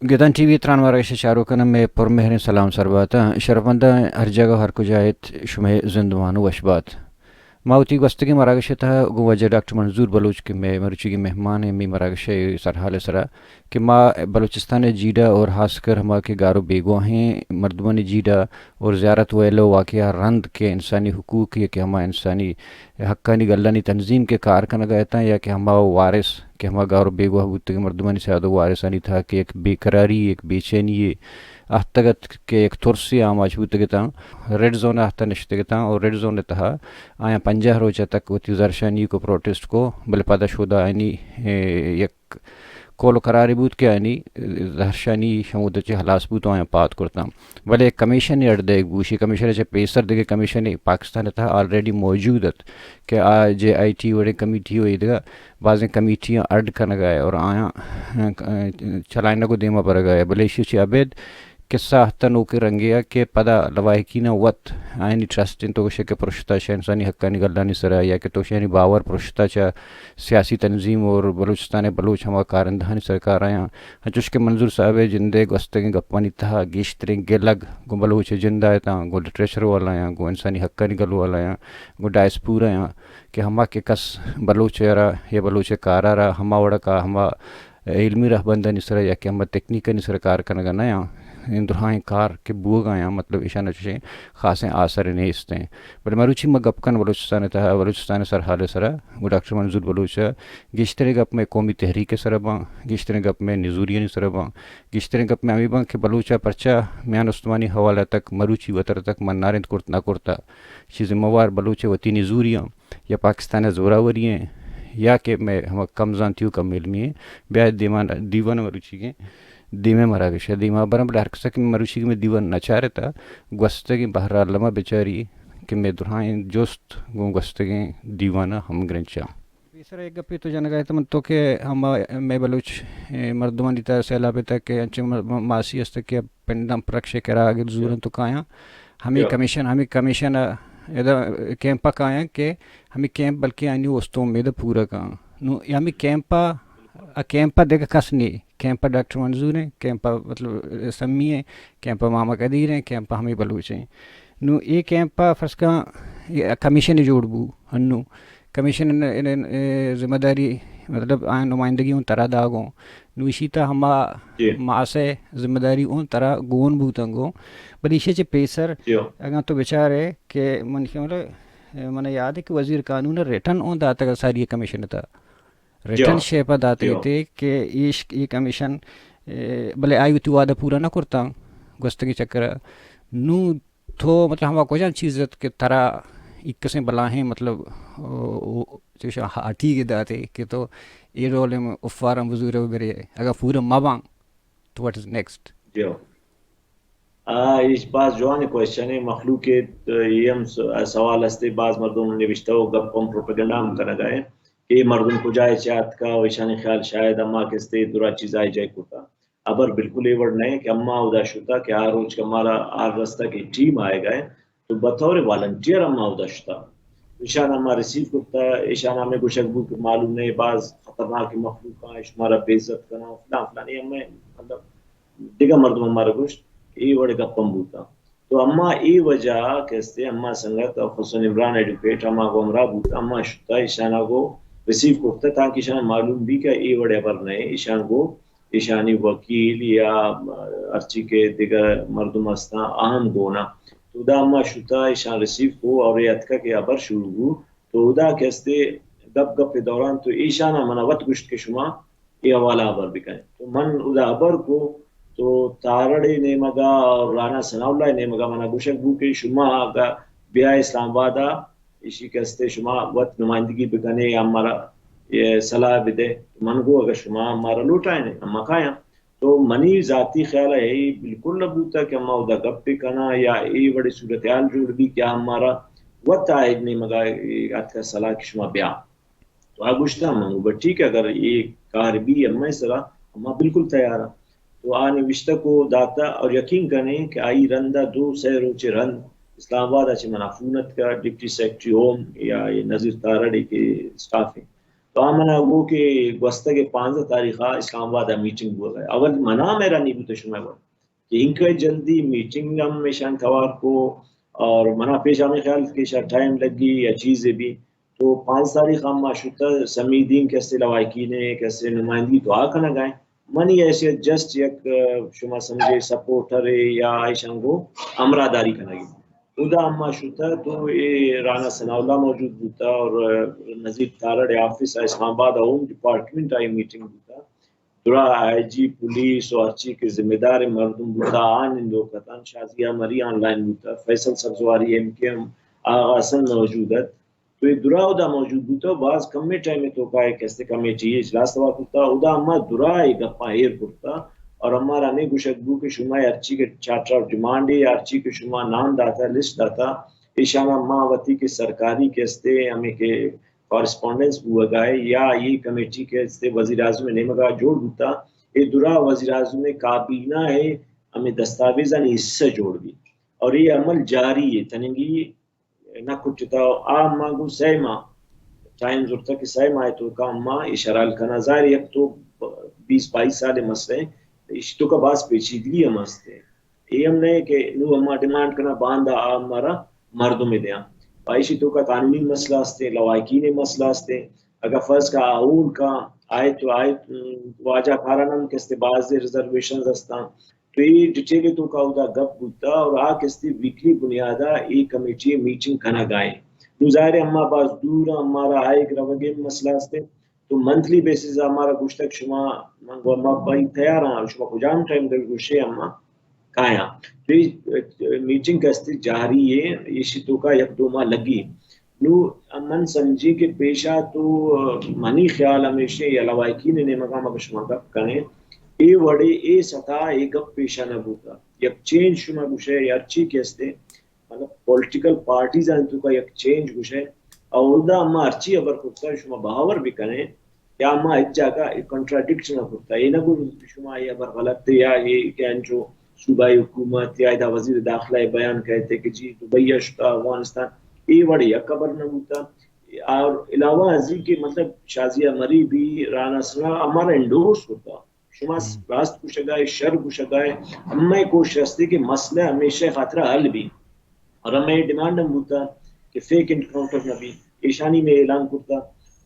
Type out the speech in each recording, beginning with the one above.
گدان T V تران مراگش ءِ چاروکاں مئے پرمہریں سلام سر بات۔ شرفمنداں ہر جاگہ ہر کجا ات، شمئے زندمان وش بات۔ ما وتی گوستگیں مراگش ءِ تہا گوں واجہ ڈاکٹر منظور بلوچ کہ مئے مروچیگیں مہمان ایں، مئے مراگش ءِ سرحال ءِ سرا کہ ما بلوچستان ءِ جیڑہ اور خاص کر ہما کہ گار و بیگواہیں مردمانی جیڑہ اور زیارت ویل و واقعہ رند کہ انسانی حقوق یا کہ ہما انسانی حقانی گلانی تنظیم کہ کار کنگا اتاں یا کہ ہما وارث کہ ہما گار و بیگواہ بوتگیں مردمانی سیاد و وارثانی تہا کہ یک بے قراری، یک بے چینی یے آہتگ ات کہ یک ترسے آماچ بوتگ اتاں، ریڈ زون ءِ تہا نشتگ اتاں اور ریڈ زون ءِ تہا آیاں پنجاہ روچ ءَ تک وتی زہرشانی کو، پروٹسٹ کو، بلے پدا شودا آیانی، اے، یک قول و قرارے بوت کہ آیانی، اے، زہرشانی ہمودا چہ ہلاس بوت و آیاں پاد کرتاں۔ بلے کمیشن ءِ اڈ دئیگ بوت، اشی کمیشن ءَ چہ پیسر دگہ کمیشنے پاکستان ءِ تہا آلریڈی موجود ات کہ آ جے آئی ٹی وڑیں کمیٹی و ایدگہ بازیں کمیٹیاں اڈ کنگا ءَ اور آیاں، اے، چلائینگ و دیما برگا ءَ۔ بلے اشی چہ ابید قصہ آہتہ نوکیں رنگے ءَ کہ پدا لواحقیناں وت آیانی ٹرسٹ انت، تو گوشے کہ پرشتہ چہ انسانی حقانی گلانی سرا یا کہ تو گوشے آیانی باور پرشتہ چہ سیاسی تنظیم اور بلوچستان ءِ بلوچ ہما کارندہانی سرکار آیاں۔ انچوش کہ منظور صاحب ءِ جند ءِ گوستگیں گپانی تہا گیشتریں گلگ گوں بلوچ ءِ جند ءَ اتاں، گوں لٹریچر والایاں، گوں انسانی حقانی گل والایاں، گوں ڈائسپورایاں کہ ہما کہ کس بلوچ ءَ را یا بلوچ ءِ کار ءَ را ہما وڑ ءَ کا ہما علمی رہبندانی سرا یا کہ ہما تکنیکانی سرا کار کنگا نیاں، اے درہائیں کار کہ بوگا یاں، مطلب ایشانا چشیں خاصیں آسرے نیست ایں۔ بلے مروچی ما گپ کن بلوچستان ءِ تہا، بلوچستان ءِ سرحال ءِ سرا، گوں ڈاکٹر منظور بلوچ ءَ گیشتریں گپ مئے قومی تحریک ءِ سرا باں، گیشتریں گپ مئے نزوریانی سرا باں، گیشتریں گپ مئے ہمے باں کہ بلوچ ءَ پرچا میان استمانی حوالہ تک مروچی وتر تک من نارند کرت نہ کرتا۔ چی ذمہ وار بلوچ ءِ وتی نزوریاں یا پاکستان ءِ زوراوری ایں یا کہ مئے ہما کم زانتی و کم علمی ایں، بیا دیوان، دیوان ءَ مروچیگیں دیمے مراگش ءَ دیما براں، بلے ہر کسا کہ مروچیگیں مئے دیوان نہ چارتا، گوستگیں بہرحال ما بچاری کہ مئے درہائیں جست گوں گوستگیں دیوان ءَ ہمگرنچاں۔ پیسر یک گپے تو جنگا ات من تو کہ ہما مئے بلوچ، اے، مردمانی تہا سیلاب ءِ تہا کہ انچیں م-، م-، ماسی است کہ پنڈاں پرکش ءِ کرا اگر زورن تو کایاں۔ ہمے کمیشن، ہمے کمیشن ءَ ادا کیمپ ءَ کایاں کہ ہمے کیمپ بلکہ آنی است و امید ءَ پورا کاں۔ نو، اے ہمے کیمپ ءَ، آ کیمپ ءَ دگہ کس نی۔ کیمپ ءَ ڈاکٹر منظور ایں، کیمپ ءَ مطلب سمی ایں، کیمپ ءَ ماما قدیر ایں، کیمپ ءَ ہمے بلوچ ایں۔ نو اے کیمپ ءَ فرض کن اے کمیشن جوڑ بو، انو کمیشن ءِ، ءِ، ءِ ذمہ داری، مطلب آیاں نمائندگی اوں ترا داگوں۔ نو ایشی تہا ہما جی۔ ماسے ذمہ داری اوں ترا گون بوتنگوں۔ بلے ایشی چہ پیسر جی۔ اگاں تو بچارے کہ من کہ مطلب، من یاد ہے کہ وزیر قانون ریٹن اوں داتگ ساری کمیشن تہا۔ ریٹن جی۔ شیپ ءَ داتگ جی۔ ات کہ ایش، اے کمیشن، اے، بلے آئی وتی وعدہ پورا نہ کرتاں گوستگیں چکر ءَ۔ نو تو مطلب ہما کجام چیز ات کہ ترا یک کسیں بلاہیں مطلب، او، او، چوش ہاٹیگے داتے کہ تو اے ڈولیں افاراں بزورے و برے، اگاں پورا مباں تو what is next؟ جی۔ آ، ایش باز جوانیں کوئسچن ہے۔ مخلوق ءِ اے ہم س-، سوال ہستے، باز مردم نوشتہ و گپ ہم پروپیگنڈا ہم کنگا ہے کہ اے مردم کجا ءَ چہ آتکا و ایشانی خیال شاید ہما کستے درا چیزا ہیجائی کرتا۔ ہبر بالکل اے وڑ نہ کہ اما اودا شتا کہ آ روچ کہ مارا آر رستا کہ ٹیم آئیگا ہے تو بطور والنٹیئر اما اودا شتا۔ ایشان اما ریسیو کرتا، ایشان ہمیں گوشگ بو کہ معلوم نہیں باز خطرناک مخلوق آں، شمارا بے عزت کنا، فلان فلان، اے ہمیں مطلب دگہ مردم ہمارا گوشت کہ اے وڑ گپ ہم بوتا۔ تو اما اے وجہ کہ استے اما سنگت اور حسن عمران ایڈوکیٹ اما گو ہمراہ بوتا، اما شتا ایشانا گو ریسیو کرتا تاکہ ایشانا معلوم بھی کہ اے وڑ ہبر نئے، ایشان گو ایشانی وکیل یا ہرچی کہ دگہ مردم ہستاں اہم گونا۔ تو دا اما شتا ایشان ریسیو کو اور اے اتکا کہ ہبر شروع بو۔ تو ادا کہ استے گپ گپ دوران تو ایشانا منا وت گوشت کہ شما اے حوالہ ہبر بکن۔ تو من ادا ہبر کو تو تارڑ ءِ نیمگا اور رانا ثناء اللہ ءِ نیمگا منا گوشگ بو کہ شما اگا بیا اسلام آباد ءَ ایشی کہ استے شما وت نمائندگی بکنے یا مارا اے صلاح بدے۔ من گو اگر شما مارا لوٹائنے ہم کایاں۔ تو منی ذاتی خیال ہے بالکل نہ بوتا کہ ما ادا گپ بکناں یا اے وڑے صورتحال جوڑ بی کہ ہم مارا وت آئے نیمگا اتکا صلاح کہ شما بیا۔ تو آ گوشتا من گو بس ٹھیک ہے، اگر اے کار بی ہمے سرا، ہما بالکل تیار آں۔ تو آ نوشتہ کو داتا اور یقین کنے کہ آئی رندا دو سے روچے رند اسلام آباد آ چہ منا فون اتکا، ڈپٹی سیکرٹری ہوم یا اے نذیر تارڑ ءِ کہ اسٹاف ہیں۔ تو آ منا گو کہ گوستگیں پانزدہ تاریخ ءَ اسلام آباد ءَ میٹنگ بوگ ءَ۔ اول منا ہم حیرانی بوت شمئے وڑ کہ اینکہ جلدی میٹنگ ہم ایشان توار کو، اور منا پیش ہمے خیال کہ شاید ٹائم لگی یا چیزے بی۔ تو پانزدہ تاریخ ءَ ما شتہ، سمیع دین کہ استے لواحقین ءِ کہ استے نمائندگی دعا کنگ ءَ ایں۔ منی حیثیت جسٹ یک، آ، شما سمجھے سپورٹر یا ایشان گو ہمراہ داری کنگی۔ اودا ہم ما شتہ تو اے رانا ثناء اللہ موجود بوتا اور نذیر تارڑ ءِ آفس ءَ اسلام آباد ءَ ہوم ڈپارٹمنٹ ءَ میٹنگ بوتا۔ درا آئی جی پولیس و ہرچی کہ ذمہ دار مردم بوتا، آ نندوک اتاں، شازیہ مری آن لائن بوتا، فیصل سبزواری ایم کیو ایم آغا حسن موجود ات۔ تو اے درا اودا موجود بوتا، باز کمیں ٹائم توکا یک استے کمیٹی اجلاس توا کرتا، اودا ہما درا اے گپاں ایر کرتا اور ہمارا ہمے گوشگ بو کہ شما ہرچی کہ چارٹر آف ڈیمانڈ اے، ہرچی کہ شما نام داتا، لسٹ داتا، ایشانا ما وتی کہ سرکاری کہ استے ہمیں کہ کارسپونڈنس بوگا اے یا اے کمیٹی کہ استے وزیر اعظم ءِ نیمگا جوڑ بوتا، اے درا وزیر اعظم ءِ کابینہ ءِ ہمیں دستاویزانی حصہ جوڑ بی اور اے عمل جاری اے، تننگی نہ کٹتا۔ آ ما گوں سئے ماہ ٹائم زرتا کہ سئے ماہ توکا ما اے شرحال کنا۔ ظاہر یک تو بیس بائیس سال مسئلہ اے، ایشی توکا باز پیچیدگی ہم ہستے۔ اے ہم نہ کہ نوں ہما ڈیمانڈ کنا باندا آ ہمارا مردم دیاں۔ و ایشی توکا قانونی مسئلہ ہستے، لواحقین مسئلہ ہستے۔ اگاں فرض کا آ ہول کا آئے تو آئے، م، واجہ کاران ہم کہ استے باز ریزرویشنز ہستاں۔ تو اے ڈیٹیل توکا اودا گپ بوتا اور آ کہ استے ویکلی بنیادا اے کمیٹی میٹنگ کنگا اے۔ نوں ظاہر اے ہما باز دور آں، ہمارا آئیگ روگے مسئلہ ہستے۔ تو منتھلی بیسز ءَ مارا گوشتگ شما، من گو ما بھائی تیار آں، شما کجام ٹائم دل گوشے ہما کایاں۔ تو اے میٹنگ کہ استے جاری اے، ایشی توکا یک دو ماہ لگی۔ نوں من سمجھی کہ پیشا تو منی خیال ہمیشہ یا لواحقین نیمگا مگہ شما گپ کنے، اے وڑے اے سطح اے گپ پیشا نہ بوتا۔ یک چینج شما گوشے یا ہرچی کہ استے، مطلب پولیٹیکل پارٹیز آں توکا یک چینج گوشے۔ اودا ما ہرچی ہبر کرتا شما باور بکنے یا ما ہچ جاگہ اے کنٹراڈکٹ نہ کرتا، اے نہ گو شما اے ہبر غلط اے یا اے کہ انچو صوبائی حکومت یا ادا وزیر داخلہ اے بیان کہتے کہ جی دبئی شتا افغانستان، اے وڑے یک ہبر نہ بوتا۔ اور علاوہ ازی کہ مطلب شازیہ مری بی رانا ثناء ہمارا انڈورس کرتا۔ شما راست گوشگائے، شر گوشگائے، ہمے کوشش ہستے کہ مسئلہ ہمیشہ خاطرہ حل بی۔ اور ہمے ڈیمانڈ ہم بوتا کہ فیک انکاؤنٹر نہ بی، ایشانی میں اعلان کرتا۔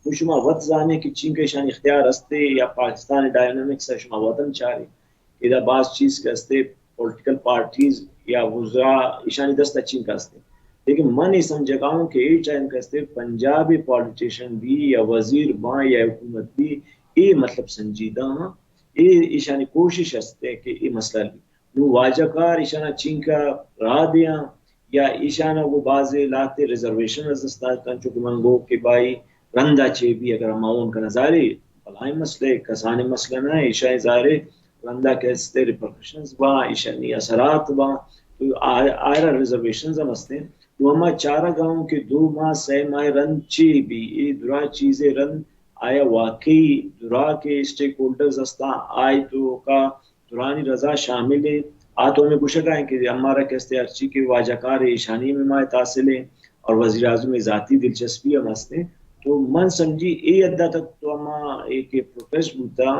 تو شما وت زانے کہ چینکہ ایشانی اختیار ہستے یا پاکستان ڈائنامکس ہے، شما وطن چارے۔ ادا باز چیز کہ ہستے، پولیٹیکل پارٹیز یا وزراء ایشانی دست اچینکہ ہستے۔ لیکن من اے سمجھگا ہوں کہ اے ٹائم کہ ہستے پنجابی پالیٹیشن بی یا وزیر باں یا حکومت بی، اے مطلب سنجیدہ ہاں۔ اے ایشانی کوشش است کہ اے مسئلہ حل بی۔ نوں واجہ کار ایشانا چینکا راہ دیاں یا ایشانا گو بازے لہتے ریزرویشن از دستا، تنچو کہ من گو کہ بھائی رندا چے بی اگر ہما اون کنا ظاہرے بلائیں مسئلہ اے، کسانیں مسئلہ نہ اے، ایشاں ظاہرے رندا کہ استے ریپرکشنز باں، ایشانی اثرات باں، تو آ-، آئرا ریزرویشنز ہم استیں۔ تو ہما چارگ آں کہ دو ماہ، سئے ماہ رند چے بی، اے درا چیزے رند آیا واقعی درا کہ اسٹیک ہولڈرز ہستاں، آئی توکا درانی رضا شامل ایں۔ آ تو ہمے گوشگا ایں کہ ہمارا کہ استے ہرچی کہ واجہ کار اے، ایشانی ہمے حمایت حاصل ایں اور وزیر اعظم ذاتی دلچسپی ہم ہستیں۔ تو من سمجھی اے حد تک تو ہما اے کہ پروٹیسٹ بوتا،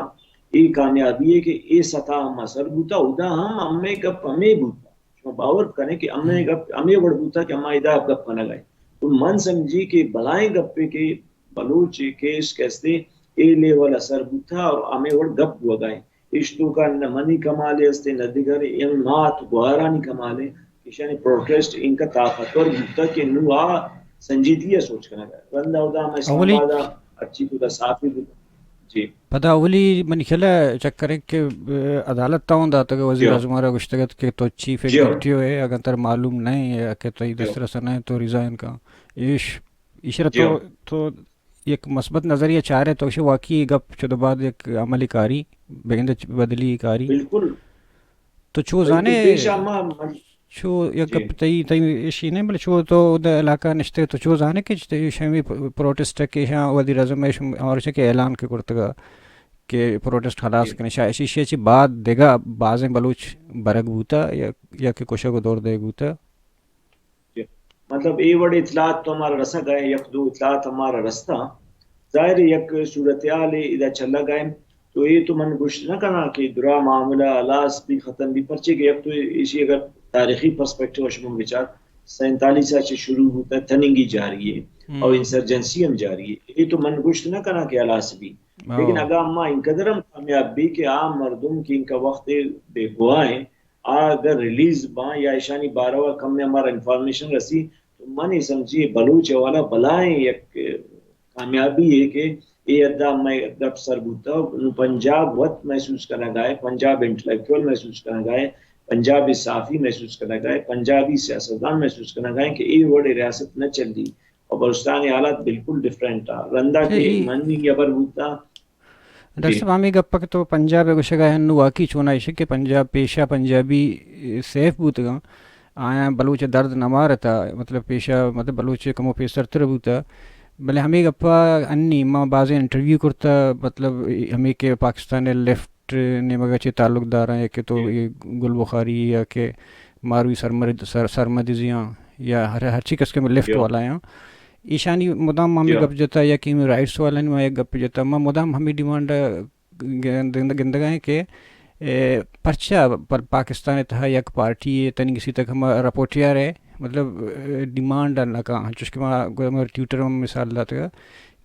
اے کامیابی اے کہ اے سطح ہما سر بوتا، ادا ہم ہمے گپ ہمے بوتا۔ شما باور کنے کہ ہمے گپ ہمے وڑ بوتا کہ ہما ادا گپ کنگا ایں۔ تو من سمجھی کہ بلائیں گپے کہ بلوچ کیس کہ استے اے لیول ءَ سر بوتا اور ہمے وڑ گپ بوگا ایں۔ ایش توکا نہ منی کمالے استے، نہ دگرے، اے مات گوارانی کمالے، ایشانی پروٹیسٹ انکا طاقتور بوتا کہ نوں آ سنجیدگی ءَ سوچ کنگا۔ رندا اودا ہم اسلام اولی آباد ءَ ہرچی بوتا صافی بوتا۔ جی۔ پدا اولی منی خیال ءَ چکر ایں کہ، اہ، عدالت تاں داتگ، وزیر جی۔ اعظم ءَ را گوشتگ ات کہ تو چیف جی۔ ایگزیکٹو ئے، اگر ترا معلوم نہ ایں یا کہ تئی جی۔ دسترس نہ ایں تو ریزائن کن۔ ایش، ایشرا جی۔ تو، تو یک مثبت نظریہ چارے تو گوشے واقعی اے گپ چد ءَ بعد یک عملی کاری، بگندے چ-، بدلی کاری۔ بالکل۔ تو چو بالکل زانے، پیش آ ما، ما، چو یک جی۔ گپ تئی، تئی ایشی نہ ایں، بلے چو تو اود علاقہ نشتے تو چو زانے کہ چ-، شمی پ-، پروٹیسٹ کہ ایشاں وزیر اعظم ایش ہمارا کہ اعلان کہ کرتگا کہ پروٹیسٹ خلاص جی۔ کنے، شا-، ایشی چی بعد دگہ بازیں بلوچ برگ بوتا یا، یا کہ کشگ و دور دیگ بوتا؟ جی۔ مطلب، اے وڑ اطلاعات تو ہمارا رسگ ءَ، یک دو اطلاعات ہمارا رستا۔ ظاہر ہے یک صورتحال ادا چلگا انت۔ تو اے تو من گوشت نہ کناں کہ درا معاملہ ہلاس بی، ختم بی، پرچے کہ یک تو ایشی اگر تاریخی پرسپیکٹیو شما بچار، سینتالیس ء چہ شروع بوتا، تننگی جاری ہے اور انسرجنسی ہم جاری ہے۔ اے تو من گوشت نہ کناں کہ ہلاس بی، لیکن اگاں ما انقدر ہم کامیاب بی کہ آ مردم کہ انکا وقت بیگواہ ہیں، آ اگر ریلیز باں یا ایشانی باروا کم ء مارا انفارمیشن رسی، تو من اے سمجھی بلوچ حوالہ بلائیں یک کامیابی ہے کہ اے حدا مئے گپ سر بوتا۔ نوں پنجاب وت محسوس کنگا ہے، پنجاب انٹلیکچوئل محسوس کنگا ہے، پنجابی صحافی محسوس کنگا ہے، پنجابی سیاستدان محسوس کنگا ہے کہ اے وڑے ریاست نہ چلی اور بلوچستان حالات بالکل ڈفرنٹ آ۔ رندا کہ منی خبر بوتا، ڈاکٹر صاحب، ہمے گپ کہ تو پنجاب ء گوشگ ء انو واقعی چونا ایش کہ پنجاب پیشا پنجابی سیف بوتگاں، آیاں بلوچ ء درد نہ مارتا، مطلب پیشا مطلب بلوچ کمو پیسرتر بوتا، بلے ہمے گپ ء انی ما بازیں انٹرویو کرتا، مطلب ہمے کہ پاکستان ء لیفٹ نیمگ ء چہ تعلق داراں یا کہ تو اے گل بخاری یا کہ ماروی سرمد-، سر-، سرمدزیاں یا ہر، ہرچی کس کہ لیفٹ والا آں، ایشانی مدام ما ہمے گپ جتا یا کہ ہیومن رائٹس والانی ما یک گپ جتا، ما مدام ہمے ڈیمانڈ ء گند-، گندگا ہیں کہ، اے، پرچا پر پاکستان ء تہا یک پارٹی ء تنیگسی تک ہما رپورٹیار ء مطلب، اے، ڈیمانڈ ء نہ کاں، چوش کہ ما گوما ٹویٹر ء مثال داتگ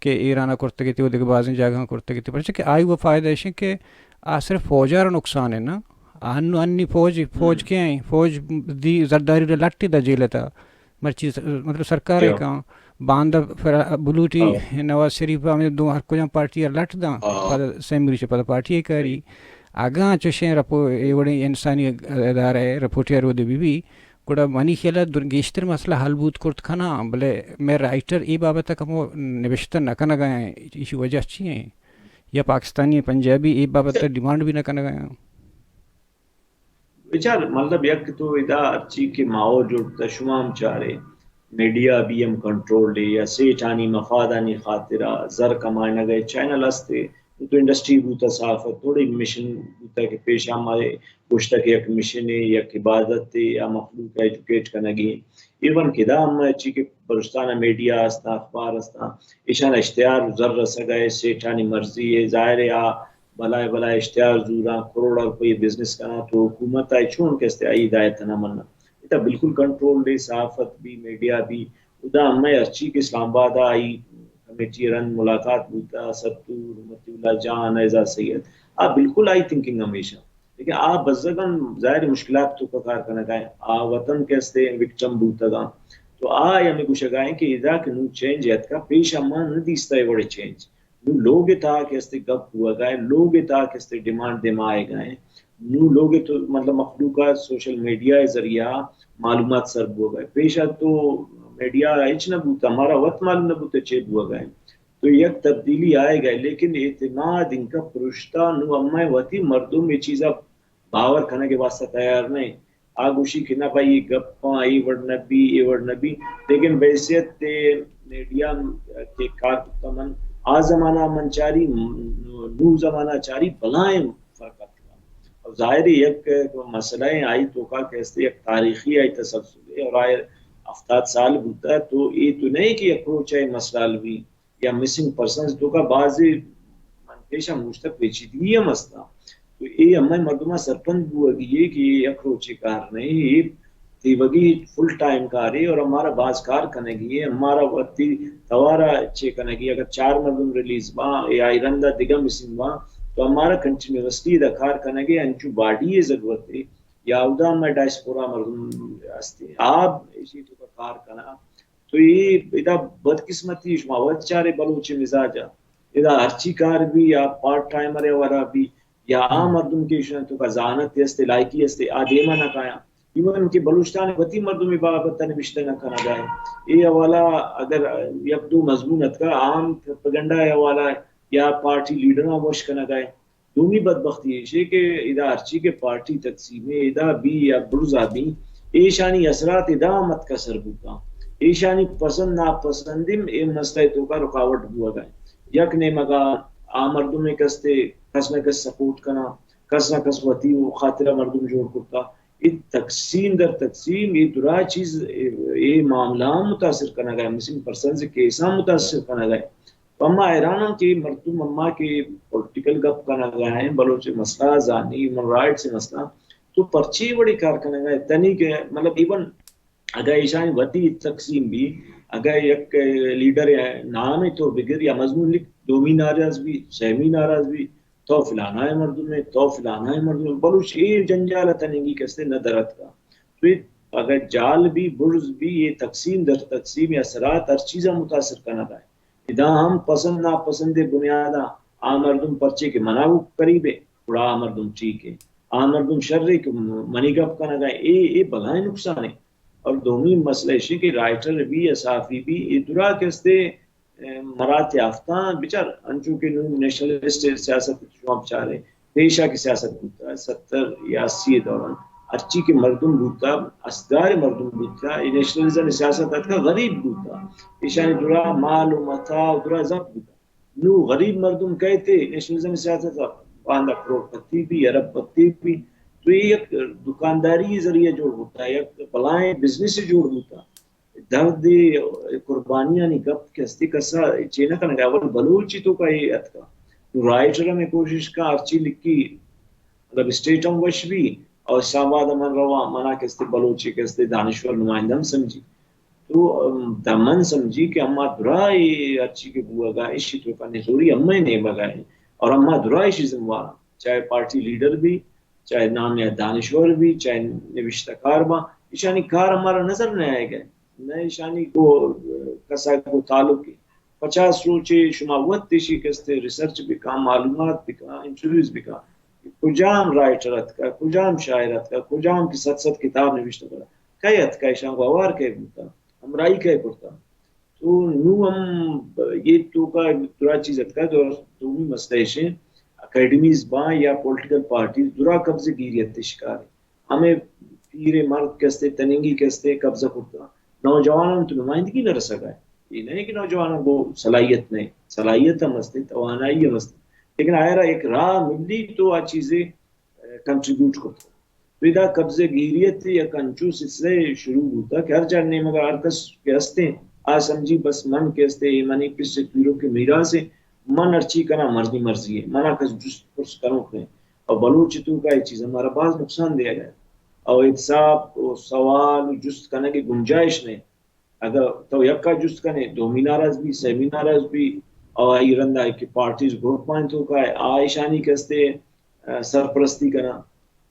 کہ ایران ء کرتگ ات و دگہ بازیں جاگہاں کرتگ ات، پرچا کہ آئی و فائدہ اش کہ آ صرف فوج ء را نقصان ہے نا، آ انو انی فوج، فوج کے ہیں، فوج دی زرداری را لٹی دا جیل ء تہا۔ مرچی س-، مطلب سرکار ء کاں باندا فرا-، بلوٹی نواز شریف ء ہمے دو ہر کجام پارٹی ء لٹ داں، پدا سیمری چہ پدا پارٹی ء کاری۔ اگاں چشیں رپو-، اے وڑیں انسانی ادارہ ء رپورٹ ء رودے بی بی، گڑا منی خیال ء در-، گیشتر مسئلہ حل بوت کرت کناں، بلے مئے رائٹر اے بابت ء کمو نبشتہ نہ کنگ ء ایں، ایشی وجہ چی ایں؟ یا پاکستانی پنجابی اے بابت ء ڈیمانڈ بھی نہ کنگ ء ایں؟ بچار، مطلب، یک تو ادا ہرچی کہ ماحول جوڑ بوتا، شما ہم چارے، میڈیا بھی ہم کنٹرول ہے یا سیٹھانی مفادانی خاطرہ زر کمائنگ ء چینل ہستے، تو انڈسٹری بوتا، صحافت تھوڑی مشن بوتا کہ پیش ہمارے گوشتہ کہ یک مشن ہے، یک عبادت ہے یا مخلوق ایجوکیٹ کنگی۔ ایون کہ دا ہم ہرچی کہ بلوچستان میڈیا ہستا، اخبار ہستا، ایشان اشتہار زر رسگ ء سیٹھانی مرضی ہے، ظاہر ہے آ بلائے بلائے اشتہار زوراں، کروڑ روپے بزنس کناں، تو حکومت ء چون کہ استے آئی ہدایت نہ مناں۔ ادا بالکل کنٹرول دے، صحافت بھی، میڈیا بھی۔ ادا ہمے ہرچی کہ اسلام آباد ء آئی کمیٹی رند ملاقات بوتا، ستور، متی اللہ جان، اعزاز سید، آ بالکل آئی تھنکنگ ہمیشہ۔ لیکن آ بزگاں ظاہر مشکلات تو کار کنگا ہیں۔ آ وطن کہ استے وکٹم بوتگاں۔ تو آ ہمے گوشگا ہیں کہ ادا کہ نو چینج اتکا، پیش ہما نہ دیستا اے وڑے چینج۔ نوں لوگ ء تہا کہ استے گپ بوگا ہے، لوگ ء تہا کہ استے ڈیمانڈ دیما آئیگا ہے، نوں لوگ ء تو مطلب مخلوق ء سوشل میڈیا ء ذریعہ معلومات سر بوگا ہے۔ پیشا تو میڈیا ہچ نہ بوتا، ہمارا وت معلوم نہ بوتا چے بوگا ہے۔ تو یک تبدیلی آئیگا ہے، لیکن اعتماد انکا پرشتا، نوں ہمے وتی مردم اے چیزا باور کنگ ء واسطہ تیار نہ انت۔ آ گوشی کہ نہ بھائی، اے گپاں اے وڑ نہ بی، اے وڑ نہ بی۔ لیکن بحیثیت میڈیا کہ کار کتا من، آ زمانہ من چاری، نو زمانہ چاری، بلائیں فرق اتکا۔ اور ظاہر ہے یک مسئلہ ہے، آئی توکا کہ استے یک تاریخی آئی تسلسل ہے اور آئی ہفتاد سال بوتا، تو اے تو نہیں کہ یک روچ آئی مسئلہ حل بی۔ یا مسنگ پرسنز توکا بازی من پیشا گوشتہ پیچیدگی ہم ہستا۔ تو اے ہمے مردماں سرپند بوگی ہے کہ اے یک روچے کار نہیں، اے تیوگی فل ٹائم کارے اور ہمارا باز کار کنگی ہے، ہمارا وتی توارا چے کنگی۔ اگر چار مردم ریلیز باں یا ایرندا دگہ مسنگ باں، تو ہمارا کنٹینیوسلی دا کار کنگے، انچو باڈی ضرورت ہے۔ یا اودا ہمے ڈائسپورا مردم ہستے، آ ایشی توکا کار کنا۔ تو اے ادا بدقسمتی، شما وت چارے بلوچ مزاج ء، ادا ہرچی کار بی یا پارٹ ٹائمر ء ورا بی یا آ مردم کہ ایشاں توکا زانت است، لائکی است، آ دیما نہ کایاں۔ ایون کہ بلوچستان وتی مردم ء بابت ء نبشتہ نہ کنگا ہے۔ اے حوالہ اگر یک دو مضمون اتکا، عام پروپیگنڈا ء حوالہ یا پارٹی لیڈراں وش کنگا ہے۔ دومی بدبختی ایش کہ ادا ہرچی کہ پارٹی تقسیم ہے، ادا بی یا برزا بی، ایشانی اثرات ادا ہم اتکا سر بوتاں۔ ایشانی پسند ناپسند ہم اے مسئلہ توکا رکاوٹ بوگا ہے۔ یک نیمگا آ مردم کستے کس نہ کس سپورٹ کنا، کس نہ کس وتی خاطرہ مردم جوڑ کرتا۔ اے تقسیم در تقسیم، اے درا چیز، اے، اے معاملہ ہم متاثر کنگا ہے، مسنگ پرسنز کیس ہم متاثر کنگا ہے۔ تو اما حیران ہم کہ مردم اما کہ پولیٹیکل گپ کنگا ہیں، بلوچ مسئلہ زانی، ہیومن رائٹس مسئلہ، تو پرچی وڑی کار کنگا ہے؟ تنی کہ مطلب ایون اگہ ایشانی وتی تقسیم بی، اگہ یک لیڈر نام تو بگر یا مضمون لکھ، دومی ناراض بی، سیمی ناراض بی، تو فلانا ہے مردم ہے، تو فلانا ہے مردم ہے۔ بلوچ اے جنجال تنیگی کستے نہ درت کا۔ تو اے اگہ جال بی، برز بی، اے تقسیم در تقسیم یا اثرات ہر چیزا متاثر کنگا ہے۔ ادا ہم پسند ناپسند بنیادا آ مردم پرچے کہ منا وہ قریب ہے، گڑا آ مردم ٹھیک ہے۔ آ مردم شر ہے کہ منی گپ کنگا ہے۔ اے، اے بلائیں نقصان ہے۔ اور دومی مسئلہ ایشی کہ رائٹر بی یا صحافی بی، اے درا کستے، اے، مرات یافتاں بچار، انچو کہ نوں نیشنلسٹ سیاست شما بچارے، پیشہ کہ سیاست بوتا، ستر یا اسی دوران ہرچی کہ مردم بوتا، اسدار مردم بوتا، اے نیشنلزم سیاست اتکا غریب بوتا، ایشانی درا مال و متاع و درا ضبط بوتا۔ نوں غریب مردم کئیت، نیشنلزم سیاست ء باندا کروڑ پتی بی، ارب پتی بی، تو اے یک دکانداری ذریعہ جوڑ بوتا، یک بلائیں بزنس جوڑ بوتا۔ درد، قربانیانی گپ کہ ہستی کسا چے نہ کنگا، اول بلوچی تو کا اے اتکا۔ نوں رائٹر ہمیں کوشش کا ہرچی لکھی، مطلب اسٹیٹ ہم وش بی اور اسلام آباد من رواں، منا کستے بلوچی کستے دانشور نمائندہ ہم سمجھی۔ تو، ام، دا من سمجھی کہ اما درا اے ہرچی کہ بوگا، ایشی تو کا نزوری اما نیمگا ہے اور اما درا ایشی ذمہ وار، چاہے پارٹی لیڈر بی، چاہے نام یا دانشور بی، چاہے نوشتہ کار با، ایشانی کار ہمارا نظر نہ آئے گئے، نہ ایشانی کو کسا کو تعلق ہے۔ پچاس روچے شما وت ایشی کستے ریسرچ بکا، معلومات بکا، انٹرویوز بکا، کجام رائٹر اتکا، کجام شاعر اتکا، کجام کہ صد صد کتاب نوشتہ کرا، کئے اتکا، ایشاں گوار کئے بوتا، ہمراہی کئے کرتا۔ تو نوں ہم یہ تو کا درا چیز اتکا، تو دومی مسئلہ ایشیں، اکیڈمیز باں یا پولیٹیکل پارٹیز درا قبضہ گیریت شکار ہیں۔ ہمیں پیر مرد کستے، تننگی کستے قبضہ کرتا۔ نوجوانان تو نمائندگی نہ رسگا ہے۔ یہ نہیں کہ نوجوانان کو صلاحیت نہیں، صلاحیت ہم ہستے، توانائی ہم ہستے، لیکن آئرا ایک راہ ملی تو آ چیزیں، اے، کنٹریبیوٹ کرتا۔ تو ادا قبضہ گیریت یک انچو سلسلہ شروع بوتا کہ ہر جا نیمگا ہر کس کہ ہستے، آ سمجھی بس من کہ ہستے، یہ منی پس پیرو کے میراث ہے، من ہرچی کنا مرضی مرضی ہے، منا کس جست پرس کنوک نہیں۔ اور بلوچ تو کا یہ چیز ہمارا باز نقصان دیا گیا۔ اور احتساب و سوال و جست کنگ کی گنجائش نہیں۔ اگر تو یکا جست کنے، دومی ناراض بی، سیمی ناراض بی، اور آئی رندا کہ پارٹیز گروپ آئیں تو کا آ ایشانی کستے، اے، سرپرستی کنا۔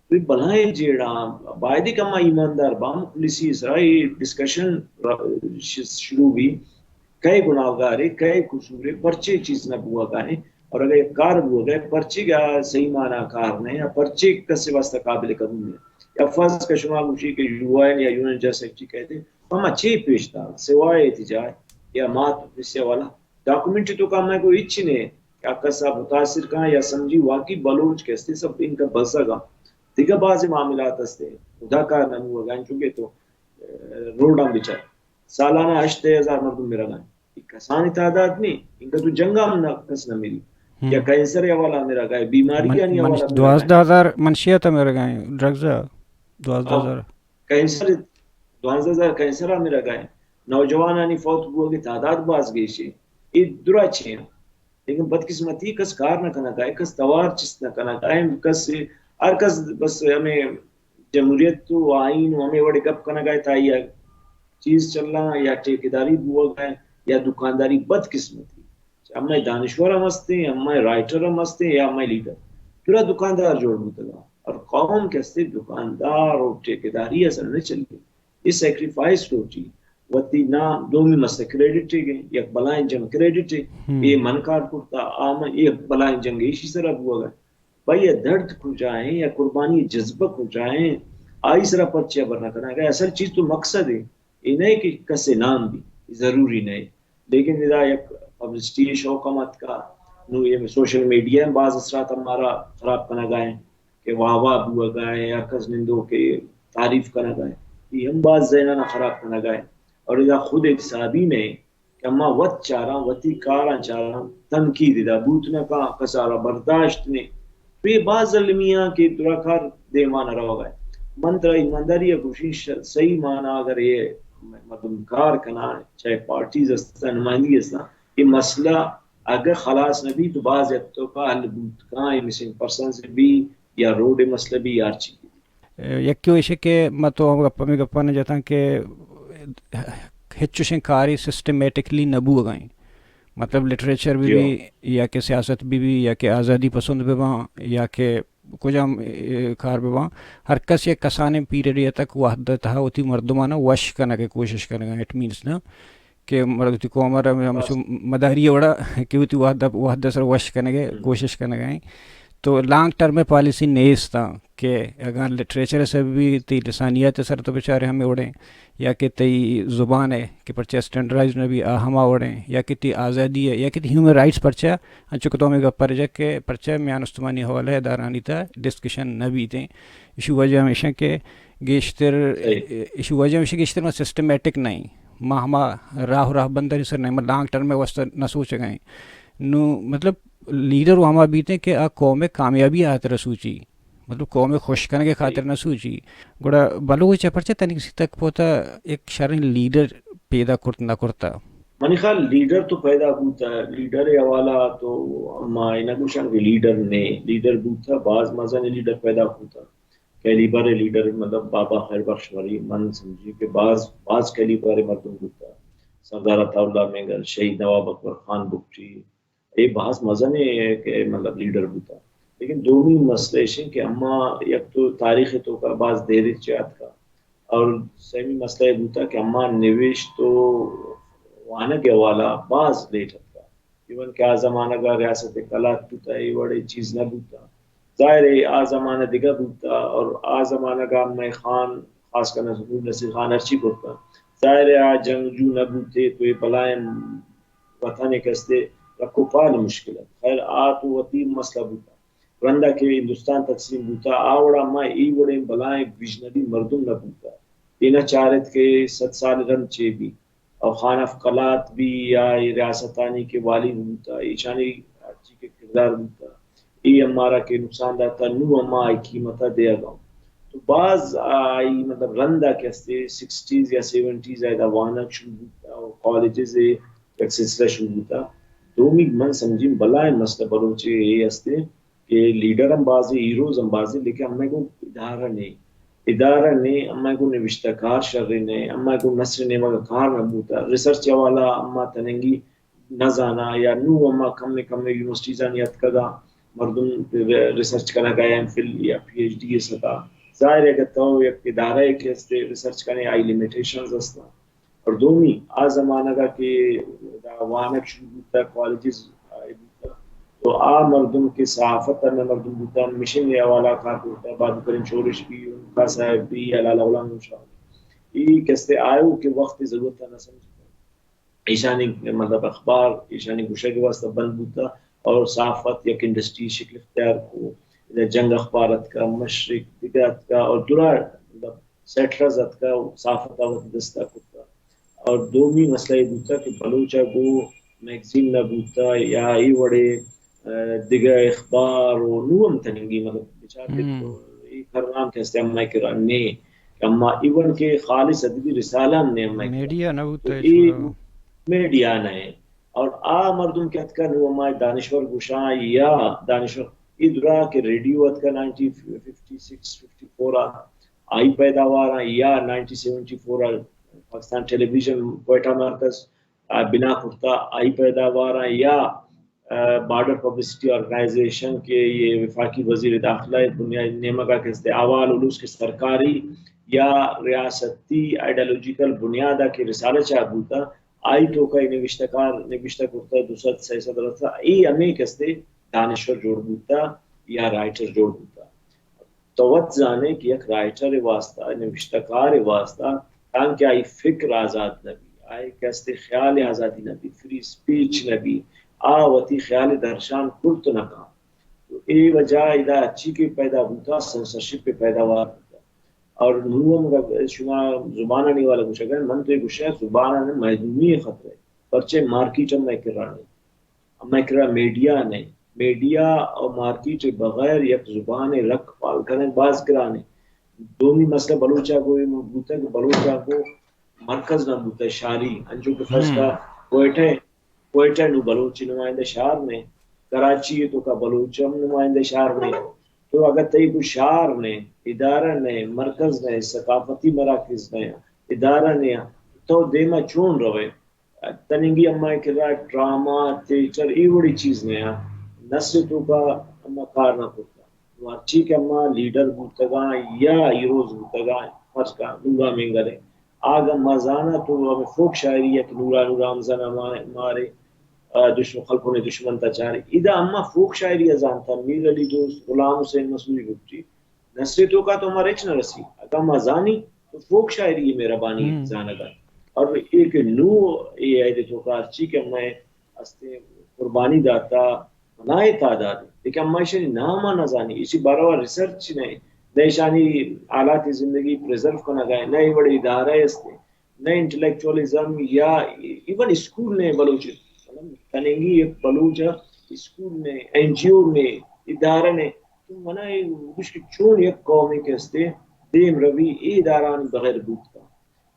تو یہ بلائیں جیڑا، باید کہ ہما ایماندار با مخلصی سرا یہ ڈسکشن ر-، ش-، شروع بی، کئے گناہگارے، کئے قصورے، پرچے چیز نہ بوا گائیں، اور اگر یک کار بوا گئے، پرچے کا صحیح معنی کار نہیں، یا پرچے کسے واسطہ قابل قبول نہیں۔ یا فرض کہ شما گوشی کہ یو این یا یو این جنرل سیکرٹری کہتے، ہما چے پیش دار، سوائے احتجاج یا مات و پسے والا ڈاکومنٹ تو کا میں کو ہچ نے، کہ کسا متاثر کاں یا سمجھی واقعی بلوچ کستے سب ان کا بزگا۔ دیگہ بعض معاملات ہستے، خدا کار نہ ہوا گا، چونکہ تو، اے، روڈاں بچار۔ سالانہ ہشت ہزار مردم میرا گائیں۔ یہ کسانی تعداد نہیں، ان کا تو جنگا ہم نہ کس نہ ملی۔ ہم۔ یا کینسر یا والا میرا گائے، بیماری من، یعنی من، والا میرا گائے۔ دوازدہ ہزار منشیات میرا گائیں، ڈرگز دوازدہ ہزار۔ ہاں۔ کینسر، دوازدہ ہزار کینسر آ میرا گائے۔ نوجوانانی فوت بوگی تعداد باز گیشے۔ یہ درا چے ہیں۔ لیکن بدقسمتی کس کار نہ کنا گائے، کس توار چست نہ کنا گائے، کس ہر کس بس ہمیں جمہوریت و آئین و ہمیں وڑے گپ کنگا ہے، تائی یا چیز چلاں یا ٹھیکیداری بوگا ہے یا دکانداری۔ بدقسمتی ہمیں دانشور ہم ہستے، ہمیں رائٹر ہم ہستے یا ہمیں لیڈر پورا دکاندار جوڑ بوتگا۔ اور قوم کستے دکاندار و ٹھیکیداری اصل نہ چلے۔ یہ سیکریفائس لوٹی۔ وتی نام دومی مسئلہ کریڈٹ ہے، یک بلائیں جنگ کریڈٹ ہے۔ ہم۔ یہ من کار کرتا، آ من، یہ بلائیں جنگ ایشی سرا بوگا۔ بھئی، یہ درد کجا ہیں یا قربانی جذبہ کجا ہیں؟ آئی سرا پرچے خبر نہ کرنا کہ اصل چیز تو مقصد ہے، یہ نہیں کہ کسے نام بھی ضروری نہیں۔ لیکن ادا یک پبلسٹی شوق ہم اتکا، نو یہ سوشل میڈیا ہم باز اثرات ہمارا خراب کنگا ہیں کہ واہ واہ بوگا ہیں، ہر کس نندو کہ تعریف کنگا ہیں، یہ ہم باز ذہنانا خراب کنگا ہیں۔ اور ادا خود احتسابی نہیں کہ ما وت چاراں، وتی کاراں چاراں، تنقید ادا بوت نہ کاں، کسارا برداشت نے۔ تو یہ باز المی آں کہ درا کار دیما نہ روگا ہے۔ من ترا ایمانداری ء گوشیں، ش-، صحیح معنی اگر یہ مردم کار کناں، چاہے پارٹیز استاں، نمائندگی استاں، یہ مسئلہ اگہ خلاص نہ بی تو باز حد توکا حل بوت کاں، مسنگ پرسنز بی یا روڈ مسئلہ بی یا ہر چیز بی۔ یکے ایشے کہ ما تو ہم گپ، ہمے گپاں جتاں کہ ہچ چوشیں کارے سسٹمیٹکلی نہ بوگا ایں۔ مطلب لٹریچر بی بی یا کہ سیاست بی بی یا کہ آزادی پسند بہ باں یا کہ کجام، اے، کار بہ باں، ہر کس یک کسانیں پیریڈے تک وہد ءِ تہا وتی مردماں وش کنگ ءِ کوشش کنگ ءَ۔ اٹ مینز نا کہ مرد وتی قوم ءَ را ہمچو مداری ءِ وڑا کہ وتی وہد ءَ، وہد ءِ سر وش کنگ ءِ کوشش کنگ ءَ ایں۔ تو لانگ ٹرم پالیسی نیست آں کہ اگاں لٹریچر ءِ سر بی، تئی لسانیات ءِ سر تو بچارے ہمے وڑیں، یا کہ تئی زبان ءِ کہ پرچہ اسٹینڈرڈائز نہ بی آ ہما وڑیں، یا کہ تئی آزادی ءِ، یا کہ تئی ہیومن رائٹس پرچہ، انچو کہ تو ہمے گپ ءَ رجگ کہ پرچہ میان استمانی حوالہ ءِ ادارہانی تہا ڈسکشن نہ بیتیں۔ ایشی وجہ ہمیش ایں کہ گیشتر، ایشی وجہ ہمیش ایں کہ گیشتر ما سسٹمیٹک نہ ایں۔ ما ہما راہ و راہبندانی سر نہ ایں، ما لانگ ٹرم ءِ واسطہ نہ سوچگ ءَ ایں۔ نوں مطلب لیڈر و ہما بیتیں کہ آ قوم ءِ کامیابی ءِ ہاترا سوچی، مطلب قوم ءِ خوش کنگ ءِ خاطر نہ سوچی۔ گڑا بلوچ ءَ پرچہ تنیگسی تک پوتا یک شریں لیڈر پیدا کرت نہ کرتا؟ منی خیال لیڈر تو پیدا بوتا، لیڈر ءِ حوالہ تو ما اے نہ گوشاں کہ لیڈر نے، لیڈر بوتا، باز مزنیں لیڈر پیدا بوتا۔ کیلیبر ءِ لیڈر، مطلب بابا خیر بخش مری، من سمجھی کہ باز، باز کیلیبر ءِ مردم بوتا۔ سردار عطا اللہ مینگل، شہید نواب اکبر خان بگٹی، اے باز مزنیں کہ مطلب لیڈر بوتا۔ لیکن دومی مسئلہ ایش ایں کہ اما یک تو تاریخ ءِ توکا باز دیر چہ اتکا، اور سیمی مسئلہ اے بوتا کہ اما نوشت و وانگ ءِ حوالہ باز لیٹ اتکا۔ ایون کہ آ زمانگ ءَ ریاست قلات بوتا، اے وڑیں چیز نہ بوتا۔ ظاہر ہے آ زمانہ دگہ بوتا، اور آ زمانگ ءَ مئے خان، خاص کر نصیر خان ہرچی کرتا، ظاہر ہے آ جنگجو نہ بوتے تو اے بلائیں وطن ءِ کستے رکھ و پال مشکل ات۔ خیر، آ تو وتی مسئلہ بوتا۔ رندا کہ ہندوستان تقسیم بوتا، آ وڑا ما اے وڑیں بلائیں ویژنری مردم نہ بوتا۔ اے نہ چارت کہ صد سال رند چے بی۔ اور خان آف قلات بی یا اے ریاستانی کہ والی بوتا، ایشانی ہرچی کہ کردار بوتا، اے ہم مارا کہ نقصان داتا، نوں ہما اے قیمتا دیگا۔ تو باز آئی مطلب رندا کہ استے سکسٹیز یا سیونٹیز ءَ ادا وانگ شروع بوتا اور کالجز ءِ یک سلسلہ شروع بوتا۔ دومی من سمجھیں بلائیں مسئلہ بلوچ ءِ اے استے کہ لیڈر ہم بازیں، ہیروز ہم بازیں، لیکن ہمے گوں ادارہ نے، ادارہ نے، ہمے گوں نوشتہ کار شریں نے، ہمے گوں نثر نیمگ ءَ کار نہ بوتا، ریسرچ ءِ حوالہ ہما تننگی نہ زانا، یا نوں ہما کمے کمے یونیورسٹیزانی اتکگا مردم ریسرچ کنگا، ایم فل یا پی ایچ ڈی ءِ سطح۔ ظاہر ہے اگر تو یک ادارہ ءَ کہ استے ریسرچ کنے، آئی لمیٹیشنز ہستاں۔ اور دومی، آ زمانگ ءَ کہ دا وانگ شروع بوتا، کالجز آئے بوتا، تو آ مردم کہ صحافت ءَ مردم بوتا، مشن ءِ حوالہ کار کرتا، بہادر کریم شورش بی، خان صاحب بی، یا لالا غلام محمد شاہ، اے کستے آئے کہ وقت ضرورت نہ سمجھتا۔ ایشانی مطلب اخبار، ایشانی گوشگ ءِ واسطہ بند بوتا اور صحافت یک انڈسٹری شکل اختیار کو۔ ادا جنگ اخبار اتکا، مشرق دگہ اتکا اور درا مطلب سیٹرز اتکا، صحافت ءَ وتی دستا کرتا۔ اور دومی مسئلہ اے بوتا کہ بلوچ ءَ گوں میگزین نہ بوتا یا اے وڑے، آ، دگہ اخبار و نوں ہم تننگی، مطلب بچار کہ تو اے کرنام کہ استے ہمے کرا نے، کہ اما ایون کہ خالص ادبی رسالہ ہم نے ہمے کرا۔ میڈیا نہ بوتا تو اے میڈیا نہ ایں۔ اور آ مردم کہ اتکا نوں ہما دانشور گوشاں یا دانشور، اے درا کہ ریڈیو اتکا nineteen fifty six fifty four آ، آئی پیداواراں یا نائنٹین سیونٹی فور آ پاکستان ٹیلی ویژن کوئٹہ مرکز آ بنا کرتا، آئی پیداواراں یا، آ، بارڈر پبلسٹی آرگنائزیشن کہ اے وفاقی وزیر داخلہ ءِ بنیاد نیمگا کہ استے احوال الوس کہ سرکاری یا ریاستی آئیڈیالوجیکل بنیادا کہ رسالہ چاپ بوتا، آئی توکا اے نوشتہ کار نوشتہ کرتا، دو سد، سئے سد رسا، اے ہمے کہ استے دانشور جوڑ بوتا یا رائٹر جوڑ بوتا۔ تو وت زانے کہ یک رائٹر ءِ واسطہ، نوشتہ کار ءِ واسطہ، تانکہ آئی فکر آزاد نہ بی، آئی کہ استے خیال ءِ آزادی نہ بی، فری اسپیچ نہ بی، آ وتی خیال ءَ درشان کرت نہ کن۔ تو اے وجہ ادا ہرچی کہ پیدا بوتا، سینسرشپ ءِ پیداوار بوتا۔ اور نوں ہم اگر شما زبانانی حوالہ گوشگ ءَ، من تو اے گوشاں زبانانی محدومی ءِ خطرہ ءَ، پرچے مارکیٹ ہم مئے کرا نے، مئے کرا میڈیا نے، میڈیا اور مارکیٹ ءِ بغیر یک زبان ءِ رکھ پال کنگ باز گران ایں۔ دومی مسئلہ بلوچ ءَ گوں اے بوتگ کہ بلوچ ءَ گوں مرکز نہ بوتگ، شاری، انچو کہ فرض کن کوئٹہ ءَ کوئٹہ نوں بلوچ نمائندہ شہر نہ ایں، کراچی ءِ توکا بلوچ ہم نمائندہ شہر نہ ایں۔ تو اگاں تئی کوئی شہر نہ ایں، ادارہ نہ ایں، مرکز نہ ایں، ثقافتی مراکز نہ ایں، ادارہ نہ ایں، تو دیما چون روئے؟ تنیگی اما ءِ کرا ڈرامہ، تھیٹر، اے وڑیں چیز نہ ایں۔ نثر ءِ توکا اما کار نہ کرتا۔ نوں ہرچی کہ اما لیڈر بوتگاں یا ہیروز بوتگاں، فرض کن نورا مینگل ءِ، آ اگاں ما زاناں تو ہمے فوک شاعری ءَ کہ نورا، نورا ہمزن ءَ ما-، مارے، آ، دشمن، خلقوں نے دشمن تا چارے۔ ادا اما فوک شاعری ءَ زانتا، میر علی دوست، غلام حسین مسعودی بگٹی۔ نثر ءِ توکا تو مارا ہچ نہ رسی۔ اگاں ما زانی تو فوک شاعری ءِ مہربانی ہم۔ زانگ ءَ۔ اور اے کہ نوں اے عہد ءِ توکا ہرچی کہ مئے ہستیں قربانی داتا، بلاہیں تعداد ایں، لیکن ما ایشانی نام ءَ نہ زانی، ایشی باروا ریسرچ نہ ایں، نہ ایشانی حالات زندگی پریزرو کنگ ءَ ایں، نہ اے وڑیں ادارہ است ایں، نہ انٹلیکچوئلزم یا ایون اسکول نہ ایں بلوچ، مطلب تنیگی یک بلوچ ءَ اسکول نہ ایں، این جی او نہ ایں، ادارہ نہ ایں، تو منا اے گوش کہ چون یک قومے کہ است ایں دیم روی اے ادارہانی بغیر بوت کن۔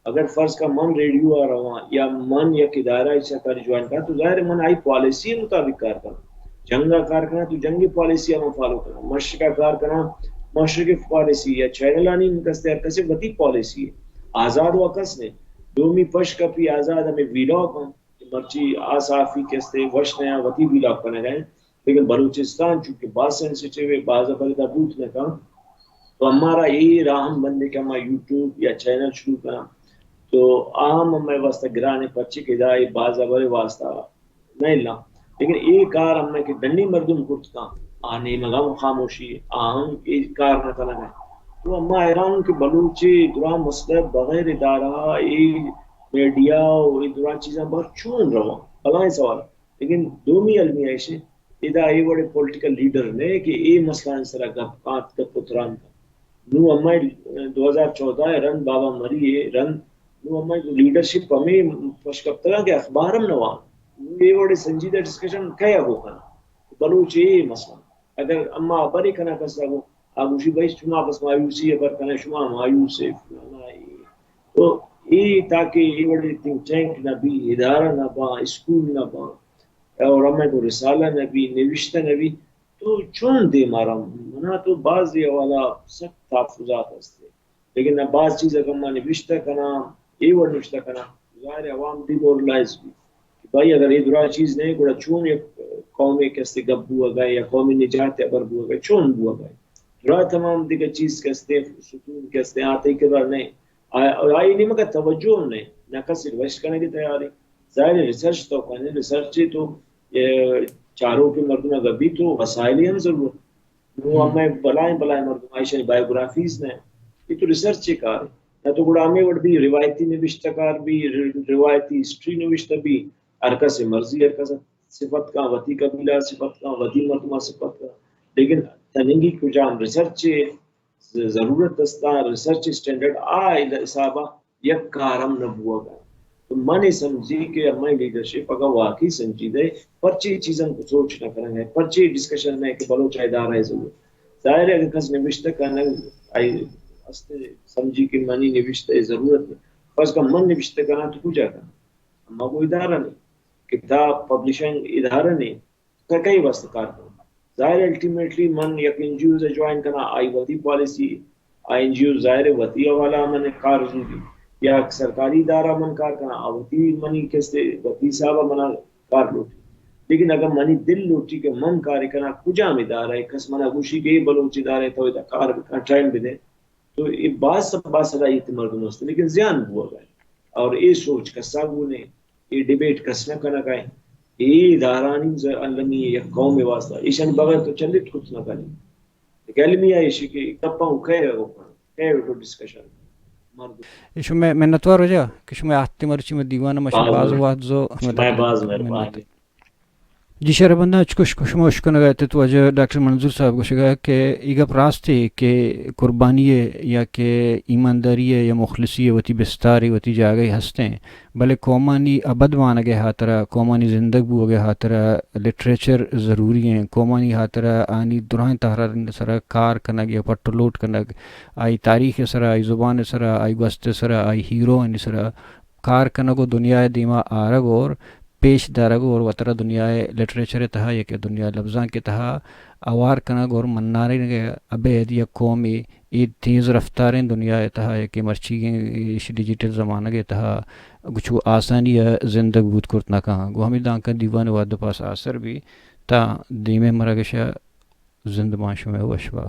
اگر فرض کن من ریڈیو ءَ رواں یا من یک ادارہ ءِ سرکاری جوائن کناں تو ظاہر ہے من آئی پالیسی ءِ مطابق کار کناں۔ جنگ ءَ کار کناں تو جنگی پالیسی ءَ من فالو کناں۔ مشرق ءَ کار کناں، مشرقی پالیسی یا چینلانی ہم کستے ہر کسے وتی پالیسی ہے۔ آزاد وا کس نے۔ دومی پش کپی آزاد ہمے ویلاگ ہم کہ مرچی آ صحافی کستے وش نیا وتی ویلاگ کنگ ءَ ایں۔ لیکن بلوچستان چونکہ باز سینسیٹیو ہے، باز ءَ بلدا بوت نہ کن، تو ہمارا اے راہ ہم بندے کہ ہما یوٹیوب یا چینل شروع کناں، تو آ ہم ہمے واسطہ گران ہے، پرچے کہ ادا اے باز ءَ بلے واسطہ نہ الاں۔ لیکن اے کار ہمے کہ ڈنی مردم کرت کن، آ نیمگا ہم خاموشی ہے، آ ہم اے کار نہ کنگ ءَ۔ تو ہما حیران کہ بلوچ ءِ دراہ مسئلہ بغیر ادارہ، اے میڈیا و اے دراہ چیزاں بار چون رواں؟ بلاہیں سوال۔ لیکن دومی المی ایش انت، ادا اے وڑیں پولیٹیکل لیڈر نہ کہ اے مسئلہ آنی سرا گپ کانت، گپ و تران کنت۔ نوں ہمے دو ہزار چودہ ءَ رند بابا مری ءَ رند، نوں ہمے لیڈرشپ ہمے پش کپتگاں کہ اخبار ہم نہ وان۔ نوں اے وڑیں سنجیدہ ڈسکشن کئے ءَ گوں کناں؟ بلوچ اے مسئلہ۔ اگر اما ہبرے کناں کس ءَ گوں، آ گوشی بھائی شما بس مایوسی ءَ ہبر کنئے، شما مایوس ئے، فلانا اے۔ تو اے تاکہ اے وڑیں تھنک ٹینک نہ بی، ادارہ نہ باں، اسکول نہ باں، اور ہمے گوں رسالہ نہ بی، نوشتہ نہ بی، تو چون دیما رواں؟ منا تو بازی حوالہ سک تحفظات ہست۔ لیکن نہ باز چیز اگاں ما نوشتہ کناں، اے وڑ نوشتہ کناں، ظاہر ہے عوام ڈیمورلائز بی کہ بھائی اگر اے دراہ چیز نہ ایں، گڑا چون یک قومے کہ استے گپ بوگا یا قومی نجات ءِ ہبر بوگا، چون بوگا؟ دراہ تمام دگہ چیز کہ استے، ستون کہ استے، آ تئی کرا نہ ایں۔ آ-، آئی نیمگا توجہ ہم نہ ایں، نہ کس وش کنگے تیار ایں۔ ظاہر ہے ریسرچ تو کنے، ریسرچ تو، اے، چاروکیں مردم اگاں بی تو وسائل ہم ضرورت۔ نوں ہمے بلاہیں بلاہیں مردم، ایشانی بایوگرافیز نہ ایں۔ اے تو ریسرچ ءِ کار ایں۔ نہ تو گڑا ہمے وڑ بی روایتی نبشتہ کار بی، ر-، روایتی ہسٹری نوشتہ بی، ہر کس ءِ مرضی، ہر کس صفت کاں، وتی قبیلہ صفت کاں، وتی مردم صفت کاں۔ لیکن تنیگی کجام ریسرچ ءِ ضرورت است، ریسرچ اسٹینڈرڈ آ حساب ءَ یک کار ہم نہ بوگ ءَ۔ تو من اے سمجھی کہ ہمائی لیڈرشپ اگاں واقعی سنجیدہ ایں، پرچے اے چیزاں سوچ نہ کنگ ءَ، پرچے اے ڈسکشن نہ ایں کہ بلوچ ءَ ادارہ ءِ ضرورت۔ ظاہر ہے اگاں کس نوشتہ کنگ ءَ است، سمجھی کہ منی نوشتہ ءِ ضرورت ایں۔ فرض کن من نوشتہ کناں تو کجا کناں؟ اما گوں ادارہ نہ ایں، کتاب پبلشنگ ادارہ نہ ایں، تو کئی واسطہ کار کناں؟ ظاہر ہے الٹیمیٹلی من یک این جی اوز ءَ جوائن کناں، آئی وتی پالیسی، آ این جی اوز ظاہر ہے وتی حوالہ ءَ من کار زوری، یا سرکاری ادارہ من کار کناں، آ وتی منی کستے وتی حساب ءَ منا کار لوٹی۔ لیکن اگاں منی دل لوٹی کہ من کارے کناں کجام ادارہ ءَ، کس منا گوشی کہ اے بلوچ ادارہ ءَ تو ادا کار بکن، ٹائم بدے، تو اے باز سب باز صلاحیت مردم است، لیکن زیان بوگ ءَ۔ اور اے سوچ کسا گون ایں، اے ڈیبیٹ کس نہ کنگ ءَ ایں۔ اے ادارہانی ز-، المی یک قوم ءِ واسطہ، ایشانی بغیر تو چلیت کت نہ کنی۔ یک المی ایشی کہ گپاں کئے ءَ گوں کناں، کئے ءَ تو ڈسکشن مردم۔ اے شمئے منتوار واجہ کہ شمئے آہتے مرچی مئے دیوان ءَ مشے باز باز۔ وہد زو شمئے باز مہربانی۔ جی شربنداں، چکش کہ شما اشکنگ ءَ ات، واجہ ڈاکٹر منظور صاحب گوشگ ءَ کہ اے گپ راست ایں کہ قربانی ءِ یا کہ ایمانداری ءِ یا مخلصی ءِ وتی بستارے، وتی جاگہے ہست ایں، بلے قومانی ابد وانگ ءِ ہاترا، قومانی زندگ بوگ ءِ ہاترا لٹریچر ضروری ایں۔ قومانی ہاترا آنی دراہیں تہرانی سرا کار کنگ یا پٹ ءُ لوٹ کنگ، آئی تاریخ ءِ سرا، آئی زبان ءِ سرا، آئی گوست ءِ سرا، آئی ہیروانی سرا کار کنگ ءُ دنیا ءِ دیما آرگ اور پیش دارگ اور وترا دنیا ءِ لٹریچر ءِ تہا یا کہ دنیا ءِ لبزانک ءِ تہا اوار کنگ اور منارینگ ءَ ابید یک قومے اے تیز رفتاریں دنیا ءِ تہا یا کہ مرچیگیں ایش ڈیجیٹل زمانگ ءِ تہا گچو آسانی ءَ زندگ بوت کرت نہ کن۔ گوں ہمے دانکہ دیوان ءِ وہد ءُ پاس آسر بی تا دیمیں مراگش ءَ زند مان شمئے وش با۔